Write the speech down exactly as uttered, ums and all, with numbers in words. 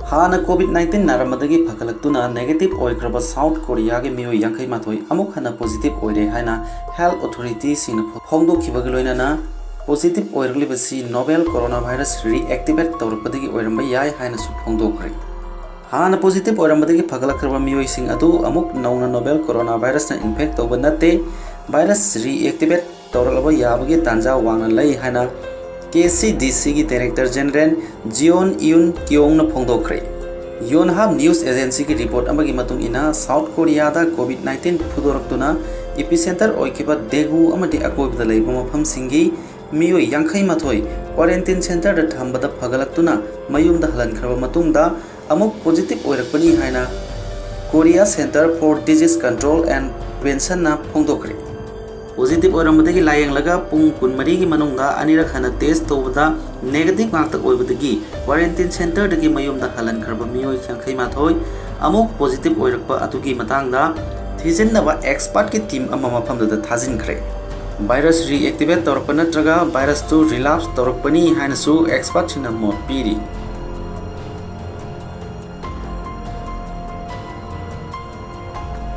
ꯍꯥꯟꯅ COVID nineteen ꯅꯥꯔꯝꯕꯗꯒꯤ ꯐꯒꯠꯂꯛꯇꯨꯅ negative ꯑꯣꯏꯈ꯭ꯔꯕ south ꯀꯣꯔꯤꯌꯥꯒꯤ ꯃꯤꯑꯣꯏ ꯌꯥꯡꯈꯩ ꯃꯥꯊꯣꯏ ꯑꯃꯨꯛ ꯍꯟꯅ ꯄꯣꯖꯤꯇꯤꯚ ꯑꯣꯏꯔꯦ ꯍꯥꯏꯅ ꯍꯦꯜꯊ ꯑꯣꯊꯣꯔꯤꯇꯤꯁꯤꯡꯅ ꯐꯣꯡꯗꯣꯛꯈꯤꯕꯒ ꯂꯣꯏꯅꯅ positive ꯑꯣꯏꯔꯛꯂꯤꯕꯁꯤ novel corona virus reactivate ꯇꯧꯔꯛꯄꯗꯒꯤ ꯑꯣꯏꯔꯝꯕ ꯌꯥꯏ ꯍꯥꯏꯅꯁꯨ ꯐꯣꯡꯗꯣꯛꯈ꯭ꯔꯦ꯫ ꯍꯥꯟꯅ ꯄꯣꯖꯤꯇꯤꯚ ꯑꯣꯏꯔꯝꯕꯗꯒꯤ ꯐꯒꯠꯂꯛꯈ꯭ꯔꯕ ꯃꯤꯑꯣꯏꯁꯤꯡ ꯑꯗꯨ ꯑꯃꯨꯛ ꯅꯧꯅ ꯅꯣꯕꯦꯜ ꯀꯣꯔꯣꯅꯥ ꯚꯥꯏꯔꯁꯅ ꯏꯟꯐꯦꯛ ꯇꯧꯕ ꯅꯠꯇꯦ, ꯚꯥꯏꯔꯁ ꯔꯤꯑꯦꯛꯇꯤꯚꯦꯠ ꯇꯧꯔꯛꯂꯕ ꯌꯥꯕꯒꯤ ꯇꯥꯟꯖꯥ ꯋꯥꯡꯅ ꯂꯩ ꯍꯥꯏꯅ ꯀꯦ ꯁꯤ ꯗꯤ ꯁꯤꯒꯤ ꯗꯥꯏꯔꯦꯛꯇꯔ ꯖꯦꯅꯔꯦꯜ ꯖꯤꯌꯣꯟ ꯏꯌꯨꯟ ꯀꯤꯌꯣꯡꯅ ꯐꯣꯡꯗꯣꯛꯈ꯭ꯔꯦ꯫ ꯌꯣꯟꯍꯥꯞ ꯅ꯭ꯌꯨꯁ ꯑꯦꯖꯦꯟꯁꯤꯒꯤ ꯔꯤꯄꯣꯔꯠ ꯑꯃꯒꯤ ꯃꯇꯨꯡ ꯏꯟꯅ, ꯁꯥꯎꯠ ꯀꯣꯔꯤꯌꯥꯗ ꯀꯣꯚꯤꯗ ꯅꯥꯏꯟꯇꯤꯟ ꯐꯨꯗꯣꯔꯛꯇꯨꯅ ꯏꯄꯤꯁꯦꯟꯇꯔ ꯑꯣꯏꯈꯤꯕ ꯗꯦꯒꯨ ꯑꯃꯗꯤ ꯑꯀꯣꯏꯕꯗ ꯂꯩꯕ ꯃꯐꯝꯁꯤꯡꯒꯤ ꯃꯤꯑꯣꯏ ꯌꯥꯡꯈꯩ ꯃꯥꯊꯣꯏ ꯀ꯭ꯋꯥꯔꯦꯟꯇꯤꯟ ꯁꯦꯟꯇꯔꯗ ꯊꯝꯕꯗ ꯐꯒꯠꯂꯛꯇꯨꯅ ꯃꯌꯨꯝꯗ ꯍꯜꯍꯟꯈ꯭ꯔꯕ ꯃꯇꯨꯡꯗ ꯑꯃꯨꯛ ꯄꯣꯖꯤꯇꯤꯚ ꯑꯣꯏꯔꯛꯄꯅꯤ ꯍꯥꯏꯅ Korea centre for disease control and ꯄ꯭ꯔꯤꯚꯦꯟꯁꯟꯅ ꯐꯣꯡꯗꯣꯛꯈ꯭ꯔꯦ꯫ ꯄꯣꯖꯤꯇꯤꯚ ꯑꯣꯏꯔꯝꯕꯗꯒꯤ ꯂꯥꯌꯦꯡꯂꯒ ꯄꯨꯡ ꯀꯨꯟꯃꯔꯤꯒꯤ ꯃꯅꯨꯡꯗ ꯑꯅꯤꯔꯛ ꯍꯟꯅ ꯇꯦꯁ ꯇꯧꯕꯗ ꯅꯦꯒꯦꯇꯤꯚ ꯉꯥꯛꯇ ꯑꯣꯏꯕꯗꯒꯤ ꯀ꯭ꯋꯥꯔꯦꯟꯇꯤꯟ ꯁꯦꯟꯇꯔꯗꯒꯤ ꯃꯌꯨꯝꯗ ꯍꯜꯍꯟꯈ꯭ꯔꯕ ꯃꯤꯑꯣꯏ ꯌꯥꯡꯈꯩ ꯃꯥꯊꯣꯏ ꯑꯃꯨꯛ ꯄꯣꯖꯤꯇꯤꯚ ꯑꯣꯏꯔꯛꯄ ꯑꯗꯨꯒꯤ ꯃꯇꯥꯡꯗ ꯊꯤꯖꯤꯟꯅꯕ ꯑꯦꯛꯁꯄꯔꯠꯀꯤ ꯇꯤꯝ ꯑꯃ ꯃꯐꯝꯗꯨꯗ ꯊꯥꯖꯤꯟꯈ꯭ꯔꯦ꯫ ꯚꯥꯏꯔꯁ ꯔꯤꯑꯦꯛꯇꯤꯚꯦꯠ ꯇꯧꯔꯛꯄ ꯅꯠꯇ꯭ꯔꯒ ꯚꯥꯏꯔꯁꯇꯨ ꯔꯤꯂꯥꯞꯁ ꯇꯧꯔꯛꯄꯅꯤ ꯍꯥꯏꯅꯁꯨ ꯑꯦꯛꯁꯄꯔꯠꯁꯤꯡꯅ ꯃꯣꯠ ꯄꯤꯔꯤ꯫